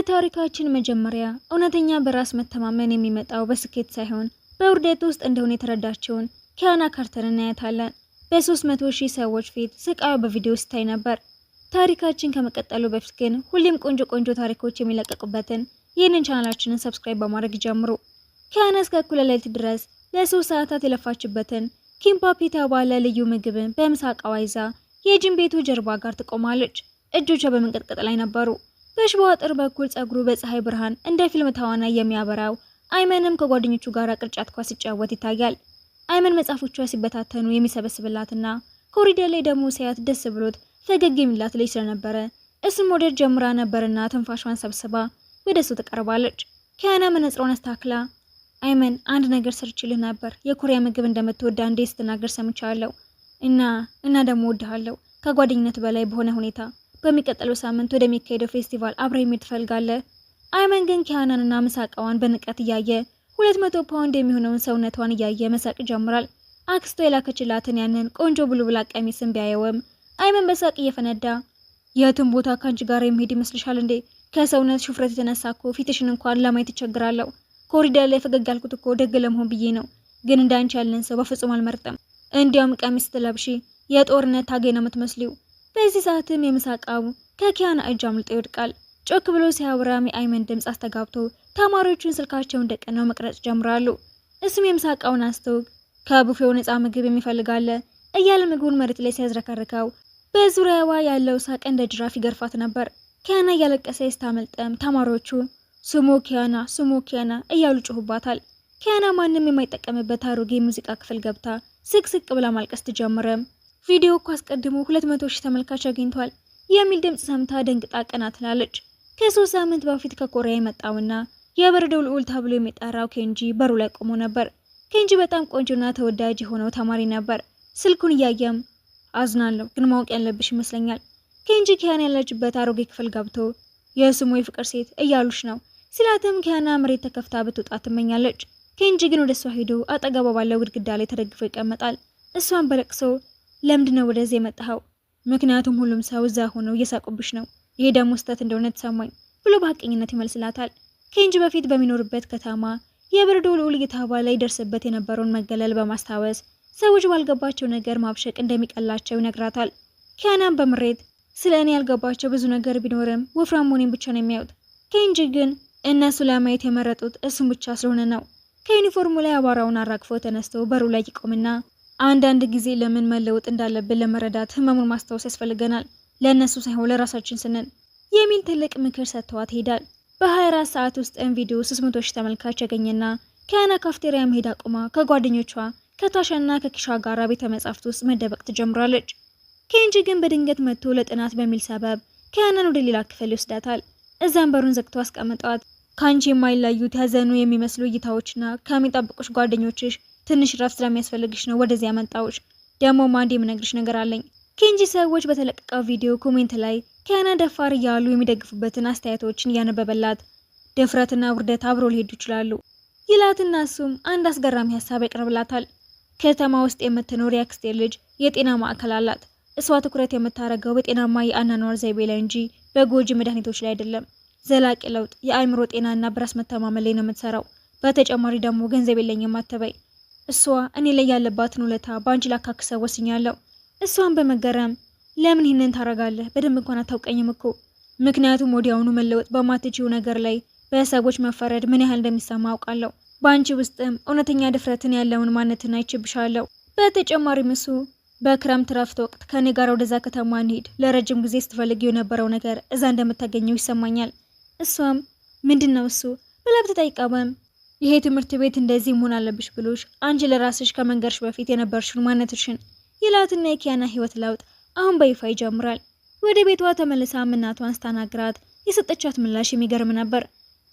በታሪካችን መጀመሪያ እውነተኛ በራስ መተማመን የሚመጣው በስኬት ሳይሆን በውርደት ውስጥ እንደሆነ የተረዳችውን ኪያና ካርተር እናያታለን። በ300,000 ሰዎች ፊት ስቃዩ በቪዲዮ ሲታይ ነበር። ታሪካችን ከመቀጠሉ በፊት ግን ሁሌም ቆንጆ ቆንጆ ታሪኮች የሚለቀቁበትን ይህንን ቻናላችንን subscribe በማድረግ ጀምሩ። ኪያና እስከ እኩለ ሌሊት ድረስ ለ3 ሰዓታት የለፋችበትን ኪምፓፕ የተባለ ልዩ ምግብን በምሳ እቃዋ ይዛ የጂም ቤቱ ጀርባ ጋር ትቆማለች። እጆቿ በመንቀጥቀጥ ላይ ነበሩ። በሽቦ አጥር በኩል ጸጉሩ በፀሐይ ብርሃን እንደ ፊልም ተዋናይ የሚያበራው አይመንም ከጓደኞቹ ጋር ቅርጫት ኳስ ሲጫወት ይታያል። አይመን መጽሐፎቿ ሲበታተኑ የሚሰበስብላትና ኮሪደር ላይ ደግሞ ሲያያት ደስ ብሎት ፈገግ የሚላት ልጅ ስለነበረ እሱን መውደድ ጀምራ ነበርና ትንፋሿን ሰብስባ ወደ እሱ ትቀርባለች። ኪያና መነጽሯን አስተካክላ፣ "አይመን፣ አንድ ነገር ሰርችልህ ነበር። የኮሪያ ምግብ እንደምትወድ አንዴ ስትናገር ሰምቻለሁ እና ደግሞ እወድሃለሁ ከጓደኝነት በላይ በሆነ ሁኔታ። በሚቀጥለው ሳምንት ወደሚካሄደው ፌስቲቫል አብረህ መሄድ ትፈልጋለህ?" አይመን ግን ኪያናንና ምሳቃዋን በንቀት እያየ 200 ፓውንድ የሚሆነውን ሰውነቷን እያየ መሳቅ ይጀምራል። አክስቷ የላከችላትን ያንን ቆንጆ blue black ቀሚስን ቢያየውም አይመን በሳቅ እየፈነዳ፣ "የትም ቦታ ከአንቺ ጋር የሚሄድ ይመስልሻል እንዴ? ከሰውነት ውፍረት የተነሳ እኮ ፊትሽን እንኳን ለማየት እቸግራለሁ። ኮሪደር ላይ ፈገግ ያልኩት እኮ ደግ ለመሆን ብዬ ነው። ግን እንዳንቺ ያለን ሰው በፍጹም አልመርጥም። እንዲያውም ቀሚስ ስትለብሺ የጦርነት ታጋይ ነው የምትመስሊው።" በዚህ ሰዓትም የምሳ እቃው ከኪያና እጅ አምልጦ ይወድቃል። ጮክ ብሎ ሲያወራም የአይመን ድምፅ አስተጋብቶ ተማሪዎቹን ስልካቸውን ደቅነው መቅረጽ ጀምራሉ። እሱም የምሳ እቃውን አንስቶ "ከቡፌው ነፃ ምግብ የሚፈልግ አለ?" እያለ ምግቡን መሬት ላይ ሲያዝረከርከው በዙሪያዋ ያለው ሳቅ እንደ ጅራፍ ይገርፋት ነበር። ኪያና እያለቀሰ ስታመልጠም ተማሪዎቹ "ስሞ ኪያና፣ ስሞ ኪያና" እያሉ ጮሁባታል። ኪያና ማንም የማይጠቀምበት አሮጌ ሙዚቃ ክፍል ገብታ ስቅስቅ ብላ ማልቀስ ትጀምርም፣ "ቪዲዮ እኮ አስቀድሞ 200,000 ተመልካች አግኝቷል" የሚል ድምፅ ሰምታ ደንግጣ ቀና ትላለች። ከ3 ሳምንት በፊት ከኮሪያ የመጣውና የበረዶው ልዑል ተብሎ የሚጠራው ኬንጂ በሩ ላይ ቆሞ ነበር። ኬንጂ በጣም ቆንጆና ተወዳጅ የሆነው ተማሪ ነበር። ስልኩን እያየም፣ "አዝናለሁ፣ ግን ማወቅ ያለብሽ ይመስለኛል።" ኬንጂ ኪያና ያለችበት አሮጌ ክፍል ገብቶ "የስሙ የፍቅር ሴት እያሉሽ ነው" ሲላትም ኪያና መሬት ተከፍታ ብትወጣ ትመኛለች። ኬንጂ ግን ወደ እሷ ሄዶ አጠገቧ ባለው ግድግዳ ላይ ተደግፎ ይቀመጣል። እሷን በለቅሶ፣ "ለምንድን ነው ወደዚህ የመጣኸው?" "ምክንያቱም ሁሉም ሰው እዛ ሆነው እየሳቁብሽ ነው። ይሄ ደግሞ ስህተት እንደሆነ ተሰማኝ" ብሎ በሀቀኝነት ይመልስላታል። ኬንጂ በፊት በሚኖርበት ከተማ የበረዶ ልዑል እየተባለ ይደርስበት የነበረውን መገለል በማስታወስ ሰዎች ባልገባቸው ነገር ማብሸቅ እንደሚቀላቸው ይነግራታል። ኪያናም በምሬት፣ "ስለ እኔ ያልገባቸው ብዙ ነገር ቢኖርም ወፍራም መሆኔን ብቻ ነው የሚያዩት።" ኬንጂ ግን እነሱ ለማየት የመረጡት እሱን ብቻ ስለሆነ ነው። ከዩኒፎርሙ ላይ አቧራውን አራግፎ ተነስቶ በሩ ላይ ይቆምና፣ "አንዳንድ ጊዜ ለምን መለወጥ እንዳለብን ለመረዳት ህመሙን ማስታወስ ያስፈልገናል፣ ለእነሱ ሳይሆን ለራሳችን ስንል" የሚል ትልቅ ምክር ሰጥተዋት ይሄዳል። በ24 ሰዓት ውስጥም ቪዲዮ 300 ሺህ ተመልካች ያገኘና ኪያና ካፍቴሪያ መሄድ አቁማ ከጓደኞቿ ከታሻና ከኪሻ ጋር ቤተ መጻሕፍት ውስጥ መደበቅ ትጀምራለች። ኬንጂ ግን በድንገት መጥቶ ለጥናት በሚል ሰበብ ኪያናን ወደ ሌላ ክፍል ይወስዳታል። እዛም በሩን ዘግቶ አስቀምጧት፣ "ከአንቺ የማይለዩት ያዘኑ የሚመስሉ እይታዎችና ከሚጠብቁሽ ጓደኞችሽ ትንሽ ረፍት ስለሚያስፈልግሽ ነው ወደዚህ ያመጣሁሽ። ደግሞም አንድ የምነግርሽ ነገር አለኝ።" ኬንጂ ሰዎች በተለቀቀው ቪዲዮ comment ላይ ኪያና ደፋር እያሉ የሚደግፉበትን አስተያየቶችን እያነበበላት፣ "ድፍረትና ውርደት አብሮ ሊሄዱ ይችላሉ" ይላትና እሱም አንድ አስገራሚ ሀሳብ ያቀርብላታል። "ከተማ ውስጥ የምትኖር የአክስቴ ልጅ የጤና ማዕከል አላት። እሷ ትኩረት የምታደርገው በጤናማ የአኗኗር ዘይቤ ላይ እንጂ በጎጂ መድኃኒቶች ላይ አይደለም። ዘላቂ ለውጥ፣ የአእምሮ ጤናና በራስ መተማመን ላይ ነው የምትሰራው። በተጨማሪ ደግሞ ገንዘብ የለኝም አትበይ። እሷ እኔ ላይ ያለባትን ውለታ በአንቺ ላካክሰው ወስኛለሁ።" እሷን በመገረም፣ "ለምን ይህንን ታደርጋለህ? በደንብ እንኳን አታውቀኝም እኮ።" "ምክንያቱም ወዲያውኑ መለወጥ በማትችይው ነገር ላይ በሰዎች መፈረድ ምን ያህል እንደሚሰማ አውቃለሁ። በአንቺ ውስጥም እውነተኛ ድፍረትን ያለውን ማንነትን አይቼብሻለሁ። በተጨማሪም እሱ በክረምት ረፍት ወቅት ከኔ ጋር ወደዛ ከተማ እንሂድ። ለረጅም ጊዜ ስትፈልጊው የነበረው ነገር እዛ እንደምታገኘው ይሰማኛል።" እሷም "ምንድን ነው እሱ?" ብላ ብትጠይቀውም፣ "ይሄ ትምህርት ቤት እንደዚህ መሆን አለብሽ ብሎሽ አንቺ ለራስሽ ከመንገርሽ በፊት የነበርሽውን ማንነትሽን" ይላትና የኪያና ህይወት ለውጥ አሁን በይፋ ይጀምራል። ወደ ቤቷ ተመልሳ እናቷን ስታናግራት የሰጠቻት ምላሽ የሚገርም ነበር።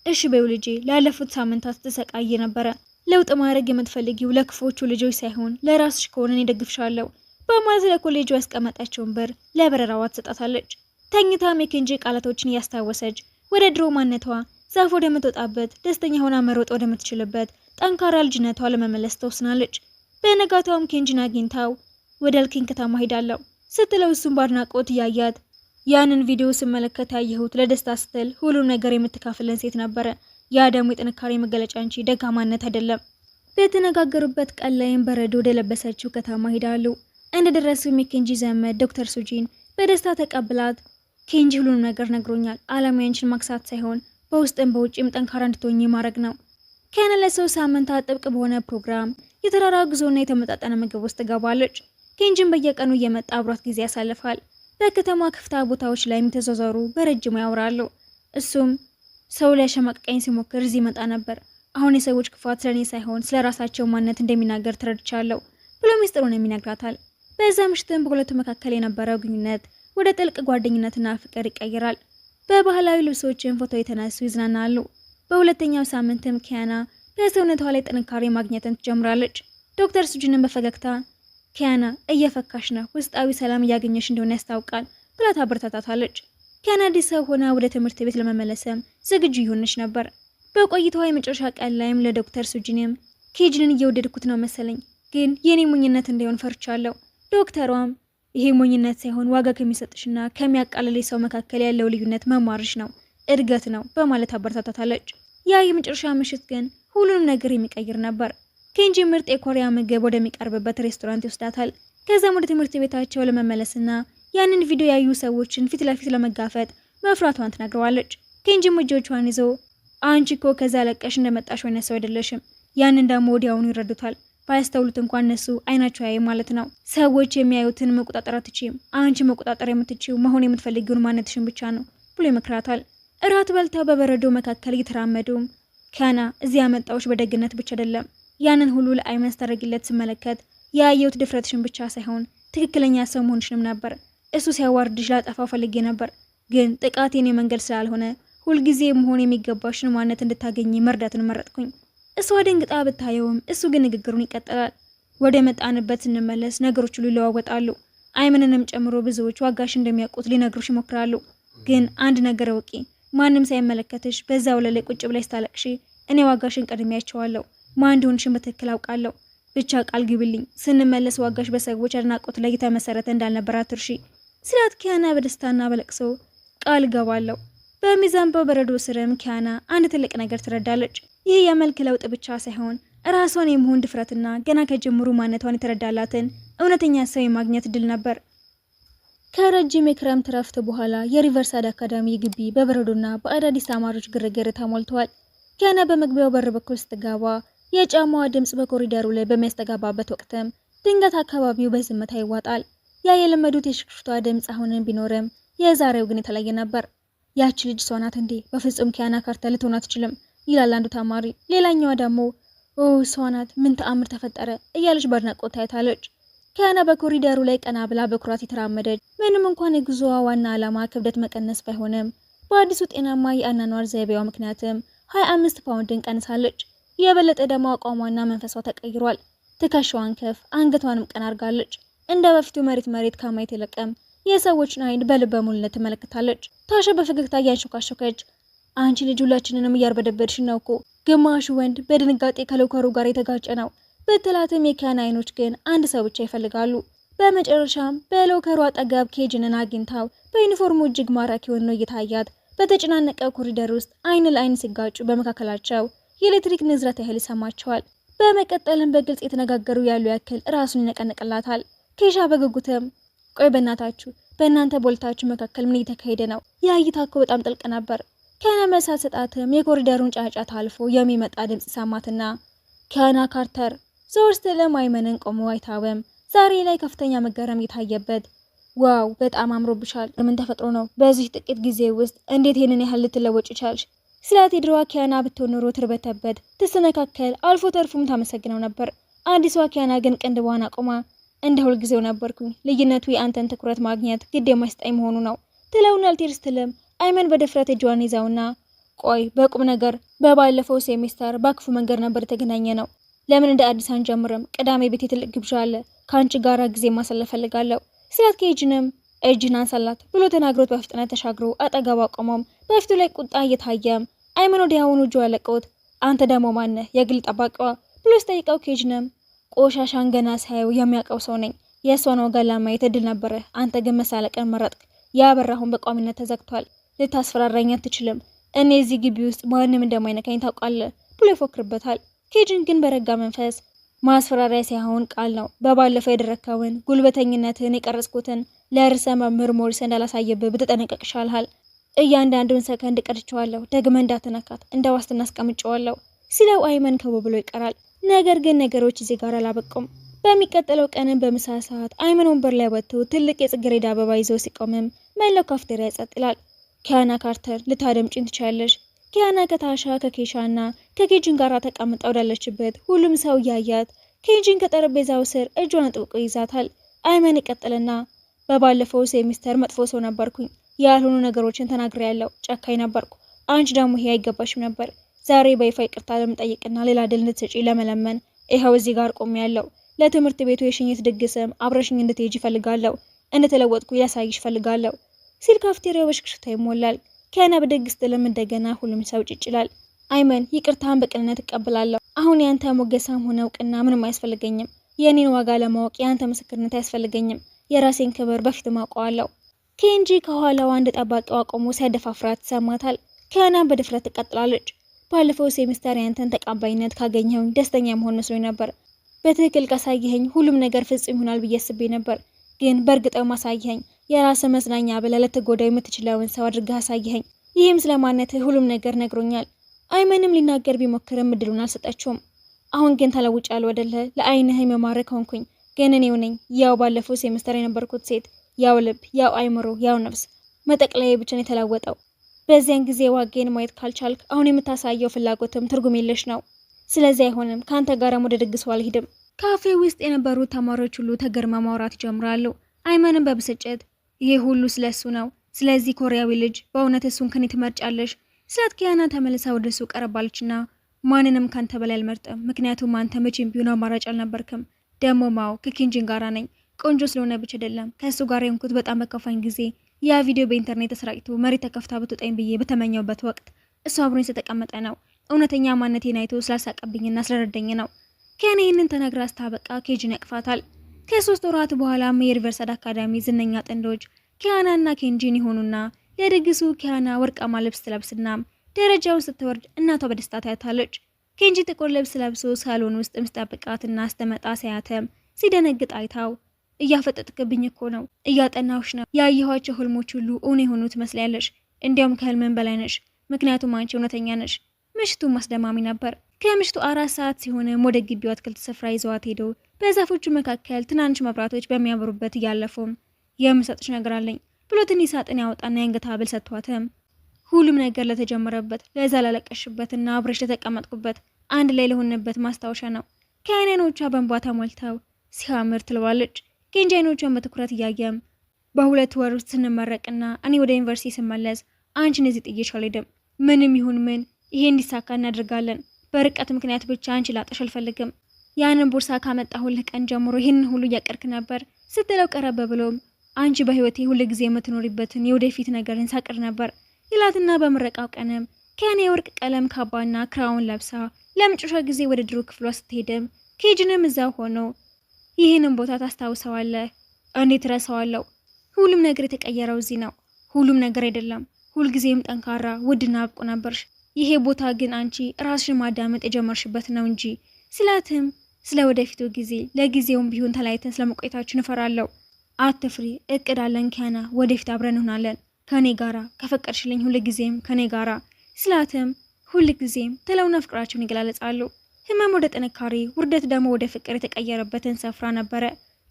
"እሺ በይው ልጄ፣ ላለፉት ሳምንታት ትሰቃይ ነበረ። ለውጥ ማድረግ የምትፈልጊው ለክፎቹ ልጆች ሳይሆን ለራስሽ ከሆነ እኔ እደግፍሻለሁ" በማለት ለኮሌጁ ያስቀመጠችውን ብር ለበረራዋ ትሰጣታለች። ተኝታም የኬንጂ ቃላቶችን እያስታወሰች ወደ ድሮ ማንነቷ፣ ዛፍ ወደምትወጣበት፣ ደስተኛ ሆና መሮጥ ወደምትችልበት ጠንካራ ልጅነቷ ለመመለስ ተወስናለች። በነጋታውም ኬንጂን አግኝታው "ወደ አልኪን ከተማ ሄዳለሁ" ስትለው እሱም በአድናቆት እያያት ያንን ቪዲዮ ስመለከት ያየሁት ለደስታ ስትል ሁሉም ነገር የምትካፍለን ሴት ነበረ። ያ ደግሞ የጥንካሬ መገለጫ እንጂ ደካማነት አይደለም። በተነጋገሩበት ቀን ላይም በረዶ ወደለበሰችው ከተማ ሄዳሉ። እንደደረሱ የኬንጂ ዘመድ ዶክተር ሱጂን በደስታ ተቀብላት፣ ኬንጂ ሁሉንም ነገር ነግሮኛል። ዓላማዬ አንቺን ማክሳት ሳይሆን በውስጥም በውጭም ጠንካራ እንድትሆኝ ማድረግ ነው። ኪያና ለ3 ሳምንታት ጥብቅ በሆነ ፕሮግራም የተራራ ጉዞና የተመጣጠነ ምግብ ውስጥ ትገባለች። ኬንጂን በየቀኑ እየመጣ አብሯት ጊዜ ያሳልፋል። በከተማ ክፍታ ቦታዎች ላይ የተዟዟሩ በረጅሙ ያወራሉ። እሱም ሰው ሊያሸማቅቀኝ ሲሞክር እዚህ ይመጣ ነበር። አሁን የሰዎች ክፋት ስለኔ ሳይሆን ስለ ራሳቸው ማንነት እንደሚናገር ተረድቻለሁ ብሎ ሚስጥሩን ይነግራታል። በዛ ምሽትም በሁለቱ መካከል የነበረው ግንኙነት ወደ ጥልቅ ጓደኝነትና ፍቅር ይቀይራል። በባህላዊ ልብሶችን ፎቶ የተነሱ ይዝናናሉ። በሁለተኛው ሳምንትም ኪያና በሰውነቷ ላይ ጥንካሬ ማግኘትን ትጀምራለች። ዶክተር ሱጂንን በፈገግታ ኪያና እየፈካሽ ነው፣ ውስጣዊ ሰላም እያገኘሽ እንደሆነ ያስታውቃል ብላ ታበረታታታለች። ኪያና አዲስ ሰው ሆና ወደ ትምህርት ቤት ለመመለስም ዝግጁ እየሆነች ነበር። በቆይታዋ የመጨረሻ ቀን ላይም ለዶክተር ሱጂንም ኬጅንን እየወደድኩት ነው መሰለኝ፣ ግን የኔ ሞኝነት እንዳይሆን ፈርቻለሁ። ዶክተሯም ይሄ ሞኝነት ሳይሆን ዋጋ ከሚሰጥሽና ከሚያቃልልሽ ሰው መካከል ያለው ልዩነት መማርሽ ነው፣ እድገት ነው በማለት አበረታታታለች። ያ የመጨረሻ ምሽት ግን ሁሉንም ነገር የሚቀይር ነበር። ኬንጂ ምርጥ የኮሪያ ምግብ ወደሚቀርብበት ሬስቶራንት ይወስዳታል። ከዛም ወደ ትምህርት ቤታቸው ለመመለስና ያንን ቪዲዮ ያዩ ሰዎችን ፊት ለፊት ለመጋፈጥ መፍራቷን ትነግረዋለች። ኬንጂም እጆቿን ይዞ አንቺ እኮ ከዛ ለቀሽ እንደመጣሽ አይነት ሰው አይደለሽም። ያንን ደግሞ ወዲያውኑ ይረዱታል። ባያስተውሉት እንኳን እነሱ አይናቸው ያይ ማለት ነው። ሰዎች የሚያዩትን መቆጣጠር አትችይም። አንቺ መቆጣጠር የምትችይው መሆን የምትፈልጊውን ማንነትሽን ብቻ ነው ብሎ ይመክራታል። እራት በልተው በበረዶ መካከል እየተራመዱ ኪያና እዚህ ያመጣሁሽ በደግነት ብቻ አይደለም፣ ያንን ሁሉ ለአይመን ስታደርጊለት ስመለከት ያየሁት ድፍረትሽን ብቻ ሳይሆን ትክክለኛ ሰው መሆንሽንም ነበር። እሱ ሲያዋርድሽ ላጠፋው ፈልጌ ነበር፣ ግን ጥቃት የኔ መንገድ ስላልሆነ ሁልጊዜ መሆን የሚገባሽን ማንነት እንድታገኝ መርዳትን መረጥኩኝ። እሷ ደንግጣ ብታየውም እሱ ግን ንግግሩን ይቀጥላል። ወደ መጣንበት ስንመለስ ነገሮች ሁሉ ይለዋወጣሉ። አይምንንም ጨምሮ ብዙዎች ዋጋሽ እንደሚያውቁት ሊነግሩሽ ይሞክራሉ። ግን አንድ ነገር እወቂ፣ ማንም ሳይመለከትሽ በዛ ወለል ላይ ቁጭ ብለሽ ስታለቅሺ እኔ ዋጋሽን ቀድሜያቸዋለሁ። ማን እንደሆንሽን በትክክል አውቃለሁ። ብቻ ቃል ግቢልኝ፣ ስንመለስ ዋጋሽ በሰዎች አድናቆት ላይ የተመሰረተ እንዳልነበር አትርሺ ስላት ኪያና በደስታና በለቅሶ ቃል ገባለሁ። በሚዘንበው በረዶ ስርም ኪያና አንድ ትልቅ ነገር ትረዳለች። ይህ የመልክ ለውጥ ብቻ ሳይሆን ራሷን የመሆን ድፍረትና ገና ከጅምሩ ማንነቷን የተረዳላትን እውነተኛ ሰው የማግኘት እድል ነበር። ከረጅም የክረምት ረፍት በኋላ የሪቨርሳይድ አካዳሚ ግቢ በበረዶና በአዳዲስ ተማሪዎች ግርግር ተሞልቷል። ኪያና በመግቢያው በር በኩል ስትገባ የጫማዋ ድምፅ በኮሪደሩ ላይ በሚያስተጋባበት ወቅትም ድንገት አካባቢው በዝምታ ይዋጣል። ያ የለመዱት የሽክሽክታ ድምፅ አሁንም ቢኖርም የዛሬው ግን የተለየ ነበር። ያቺ ልጅ እሷ ናት እንዴ? በፍጹም ኪያና ካርተር ልትሆን አትችልም ይላል አንዱ ተማሪ። ሌላኛዋ ደግሞ ኦ እሷ ናት፣ ምን ተአምር ተፈጠረ እያለች በአድናቆት ታያታለች። ኪያና በኮሪደሩ ላይ ቀና ብላ በኩራት የተራመደች፣ ምንም እንኳን የጉዞዋ ዋና ዓላማ ክብደት መቀነስ ባይሆንም በአዲሱ ጤናማ የአኗኗር ዘይቤዋ ምክንያትም 25 ፓውንድን ቀንሳለች። የበለጠ ደግሞ አቋሟና መንፈሷ ተቀይሯል። ትከሻዋን ከፍ አንገቷንም ቀና አድርጋለች። እንደ በፊቱ መሬት መሬት ከማየት ይልቅም የሰዎችን አይን በልበ ሙሉነት ትመለከታለች። ታሻ በፈገግታ እያንሾካሾከች አንቺ ልጅ ሁላችንንም እያርበደበድሽ ነው እኮ፣ ግማሹ ወንድ በድንጋጤ ከሎከሩ ጋር የተጋጨ ነው ብትላትም የኪያና አይኖች ግን አንድ ሰው ብቻ ይፈልጋሉ። በመጨረሻም በሎከሩ አጠገብ ኬጅንን አግኝታው በዩኒፎርሙ እጅግ ማራኪ ሆኖ እየታያት በተጨናነቀ ኮሪደር ውስጥ አይን ለአይን ሲጋጩ በመካከላቸው የኤሌክትሪክ ንዝረት ያህል ይሰማቸዋል። በመቀጠልም በግልጽ የተነጋገሩ ያሉ ያክል ራሱን ይነቀንቅላታል። ኬሻ በጉጉትም ቆይ በእናታችሁ በእናንተ ቦልታችሁ መካከል ምን እየተካሄደ ነው? ያ እይታ እኮ በጣም ጥልቅ ነበር። ኪያና መልስ አትሰጣትም። የኮሪደሩን ጫጫታ አልፎ የሚመጣ ድምጽ ሰማትና ኪያና ካርተር ዞር ስትልም አይመንን ቆሞ አይታወም። ዛሬ ላይ ከፍተኛ መገረም እየታየበት wow በጣም አምሮብሻል። ምን ተፈጥሮ ነው? በዚህ ጥቂት ጊዜ ውስጥ እንዴት ይህንን ያህል ልትለወጭ ቻልሽ? ስላት የድሮዋ ኪያና ብትሆን ኖሮ ትርበተበት፣ ትሰነካከል፣ አልፎ ተርፎም ታመሰግነው ነበር። አዲሷ ኪያና ግን ቅንድቧን አቁማ እንደ ሁልጊዜው ነበርኩኝ፣ ልዩነቱ የአንተን ትኩረት ማግኘት ግድ የማይሰጠኝ መሆኑ ነው ትለውና ልትሄድ ስትልም አይመን በድፍረት እጇን ይዘውና ቆይ በቁም ነገር በባለፈው ሴሜስተር በክፉ መንገድ ነበር የተገናኘነው። ለምን እንደ አዲስ አንጀምርም? ቅዳሜ ቤቴ ትልቅ ግብዣ አለ። ከአንቺ ጋራ ጊዜ ማሳለፍ ፈልጋለሁ ስላት ኬጅንም እጅን አንሳላት ብሎ ተናግሮት በፍጥነት ተሻግሮ አጠገቧ ቆሞም በፊቱ ላይ ቁጣ እየታየም አይመን ወዲያውኑ እጇ ያለቀውት አንተ ደግሞ ማነህ የግል ጠባቂዋ ብሎ ሲጠይቀው ኬጅንም ቆሻሻን ገና ሳየው የሚያውቀው ሰው ነኝ። የእሷን ዋጋ ለማየት እድል ነበረ። አንተ ግን መሳለቅን መረጥክ። ያ በር አሁን በቋሚነት ተዘግቷል። ልታስፈራራኝ አትችልም። እኔ እዚህ ግቢ ውስጥ ማንም እንደማይነካኝ ታውቃለህ ብሎ ይፎክርበታል። ኬጅን ግን በረጋ መንፈስ ማስፈራሪያ ሳይሆን ቃል ነው። በባለፈው ያደረግከውን ጉልበተኝነትህን የቀረጽኩትን ለርዕሰ መምህር ሞሪስ እንዳላሳየብህ ብትጠነቀቅ ይሻልሃል። እያንዳንዱን ሰከንድ ቀድቼዋለሁ። ደግመህ እንዳትነካት እንደ ዋስትና አስቀምጨዋለሁ ሲለው አይመን ከው ብሎ ይቀራል። ነገር ግን ነገሮች እዚህ ጋር አላበቁም። በሚቀጥለው ቀንም በምሳ ሰዓት አይመን ወንበር ላይ ወጥቶ ትልቅ የጽጌረዳ አበባ ይዞ ሲቆምም መላው ካፍቴሪያ ጸጥ ይላል። ኪያና ካርተር፣ ልታደምጪኝ ትችያለሽ። ኪያና ከታሻ፣ ከኬሻ እና ከኬጂን ጋር ተቀምጣ ወዳለችበት ሁሉም ሰው እያያት ኬጂን ከጠረጴዛው ስር እጇን አጥብቆ ይዛታል። አይመን ይቀጥልና በባለፈው ሴሚስተር መጥፎ ሰው ነበርኩኝ፣ ያልሆኑ ነገሮችን ተናግሬያለሁ፣ ጨካኝ ነበርኩ። አንቺ ደግሞ ይሄ አይገባሽም ነበር። ዛሬ በይፋ ይቅርታ ለመጠየቅና ሌላ እድል እንድትሰጪ ለመለመን ይኸው እዚህ ጋር ቆሜያለሁ። ለትምህርት ቤቱ የሽኝት ድግስም አብረሽኝ እንድትሄጂ እፈልጋለሁ። እንደተለወጥኩ ላሳይሽ እፈልጋለሁ ሲል ካፍቴሪያው በሽክሽክታ ይሞላል። ኪያና ብድግ ስትልም እንደገና ሁሉም ሰው ጭጭ ይላል። አይመን፣ ይቅርታን በቅንነት እቀበላለሁ። አሁን ያንተ ሞገሳም ሆነ እውቅና ምንም አያስፈልገኝም። የእኔን ዋጋ ለማወቅ የአንተ ምስክርነት አያስፈልገኝም። የራሴን ክብር በፊት አውቀዋለሁ። ኬንጂ ከኋላው አንድ ጠባቂዋ ቆሞ ሲያደፋፍራት ይሰማታል። ኪያናን በድፍረት ትቀጥላለች። ባለፈው ሴሚስተር ያንተን ተቀባይነት ካገኘሁኝ ደስተኛ መሆን መስሎኝ ነበር። በትክክል ካሳየኸኝ ሁሉም ነገር ፍጹም ይሆናል ብዬ አስቤ ነበር። ግን በእርግጥም አሳየኸኝ። የራስህ መዝናኛ ብለህ ልትጎዳው የምትችለውን ሰው አድርገህ አሳየኸኝ። ይህም ስለ ማንነትህ ሁሉም ነገር ነግሮኛል። አይመንም ሊናገር ቢሞክርም እድሉን አልሰጠችውም። አሁን ግን ተለውጫለሁ አይደለ? ለአይንህ የመማረክ ሆንኩኝ። ግን እኔው ነኝ ያው ባለፈው ሴሚስተር የነበርኩት ሴት፣ ያው ልብ፣ ያው አይምሮ፣ ያው ነፍስ። መጠቅለያ ብቻ ነው የተለወጠው። በዚያን ጊዜ ዋጋዬን ማየት ካልቻልክ አሁን የምታሳየው ፍላጎትም ትርጉም የለሽ ነው። ስለዚህ አይሆንም፣ ከአንተ ጋርም ወደ ድግሱ አልሄድም። ካፌ ውስጥ የነበሩ ተማሪዎች ሁሉ ተገርመው ማውራት ይጀምራሉ። አይመንም በብስጭት ይሄ ሁሉ ስለሱ ነው፣ ስለዚህ ኮሪያዊ ልጅ በእውነት እሱን ከኔ ትመርጫለሽ ስላት ኪያና ተመልሳ ወደ እሱ ቀረባለችና ማንንም ካንተ በላይ አልመርጥም፣ ምክንያቱም አንተ መቼም ቢሆን አማራጭ አልነበርክም። ደሞ ማው ከኬንጂን ጋራ ነኝ። ቆንጆ ስለሆነ ብቻ አይደለም ከእሱ ጋር የሆንኩት በጣም በከፋኝ ጊዜ ያ ቪዲዮ በኢንተርኔት ተሰራጭቶ መሬት ተከፍታ ብትውጠኝ ብዬ በተመኘውበት ወቅት እሱ አብሮኝ ስለተቀመጠ ነው። እውነተኛ ማንነቴን አይቶ ስላሳቀብኝና ስለረዳኝ ነው። ኪያና ይህንን ተናግራ ስታበቃ ኬጂን ያቅፋታል። ከ3 ወራት በኋላም የሪቨርሳይድ አካዳሚ ዝነኛ ጥንዶች ኪያና እና ኬንጂን ይሆኑና ለድግሱ ኪያና ወርቃማ ልብስ ትለብስና ደረጃውን ስትወርድ እናቷ በደስታ ታያታለች። ኬንጂ ጥቁር ልብስ ለብሶ ሳሎን ውስጥ ስትጠብቃትና ስትመጣ ሲያያትም ሲደነግጥ አይታው እያፈጠጥክብኝ እኮ ነው፣ እያጠናሁሽ ነው። ያየኋቸው ህልሞች ሁሉ እውን የሆኑ ትመስላለሽ። እንዲያውም ከህልምን በላይ ነሽ፣ ምክንያቱም አንቺ እውነተኛ ነሽ። ምሽቱ አስደማሚ ነበር። ከምሽቱ 4 ሰዓት ሲሆንም ወደ ግቢው አትክልት ስፍራ ይዘዋት ሄደው በዛፎቹ መካከል ትናንሽ መብራቶች በሚያበሩበት እያለፉም የምሰጥሽ ነገር አለኝ ብሎ ትንሽ ሳጥን ያወጣና የአንገት ሐብል ሰጥቷትም ሁሉም ነገር ለተጀመረበት፣ ለዛ ላለቀሽበትና አብረሽ ለተቀመጥኩበት፣ አንድ ላይ ለሆንበት ማስታወሻ ነው። ከዓይኖቿ በእንባ ተሞልተው ሲያምር ትለዋለች። ኬንጂ አይኖቿን በትኩረት እያየም በ2 ወር ውስጥ ስንመረቅና እኔ ወደ ዩኒቨርሲቲ ስመለስ አንቺን እዚህ ጥዬሽ አልሄድም። ምንም ይሁን ምን ይሄ እንዲሳካ እናደርጋለን። በርቀት ምክንያት ብቻ አንቺ ላጣሽ አልፈልግም። ያንን ቦርሳ ካመጣሁልህ ቀን ጀምሮ ይህንን ሁሉ እያቀድክ ነበር ስትለው ቀረበ ብሎም አንቺ በህይወቴ ሁል ጊዜ የምትኖሪበትን የወደፊት ነገርን ሳቅድ ነበር ይላትና በምረቃው ቀንም ኪያና የወርቅ ቀለም ካባና crown ለብሳ ለመጨረሻ ጊዜ ወደ ድሮ ክፍሏ ስትሄድም ኬጅንም እዛው ሆኖ ይህንን ቦታ ታስታውሰዋለህ? እንዴት ረሳዋለሁ? ሁሉም ነገር የተቀየረው እዚህ ነው። ሁሉም ነገር አይደለም። ሁልጊዜም ጠንካራ፣ ውድና ብቁ ነበርሽ። ይሄ ቦታ ግን አንቺ ራስሽን ማዳመጥ የጀመርሽበት ነው እንጂ ስላትም ስለ ወደፊቱ ጊዜ ለጊዜውም ቢሆን ተለያይተን ስለመቆየታችን እፈራለሁ። አትፍሪ፣ እቅድ አለን ኪያና፣ ወደፊት አብረን እንሆናለን ከኔ ጋራ ከፈቀድሽልኝ ሁልጊዜም ከኔ ጋራ ስላትም ሁልጊዜም ትለውና ፍቅራቸውን ይገላለጻሉ። ህመም ወደ ጥንካሬ፣ ውርደት ደግሞ ወደ ፍቅር የተቀየረበትን ስፍራ ነበረ።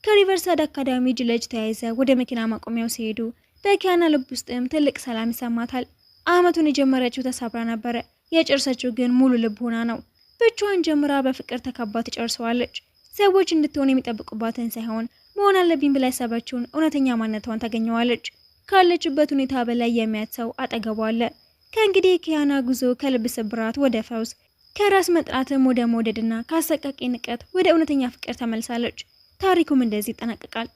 ከሪቨርሳይድ አካዳሚ እጅ ለእጅ ተያይዘው ወደ መኪና ማቆሚያው ሲሄዱ በኪያና ልብ ውስጥም ትልቅ ሰላም ይሰማታል። አመቱን የጀመረችው ተሰብራ ነበረ። የጨረሰችው ግን ሙሉ ልብ ሆና ነው። ብቻዋን ጀምራ በፍቅር ተከባ ትጨርሰዋለች። ሰዎች እንድትሆን የሚጠብቁባትን ሳይሆን መሆን አለብኝ ብላ ያሰበችውን እውነተኛ ማንነቷን ታገኘዋለች። ካለችበት ሁኔታ በላይ የሚያት ሰው አጠገቧ አለ። ከእንግዲህ ኪያና ጉዞ ከልብ ስብራት ወደ ፈውስ፣ ከራስ መጥላትም ወደ መውደድና ከአሰቃቂ ንቀት ወደ እውነተኛ ፍቅር ተመልሳለች። ታሪኩም እንደዚህ ይጠናቀቃል።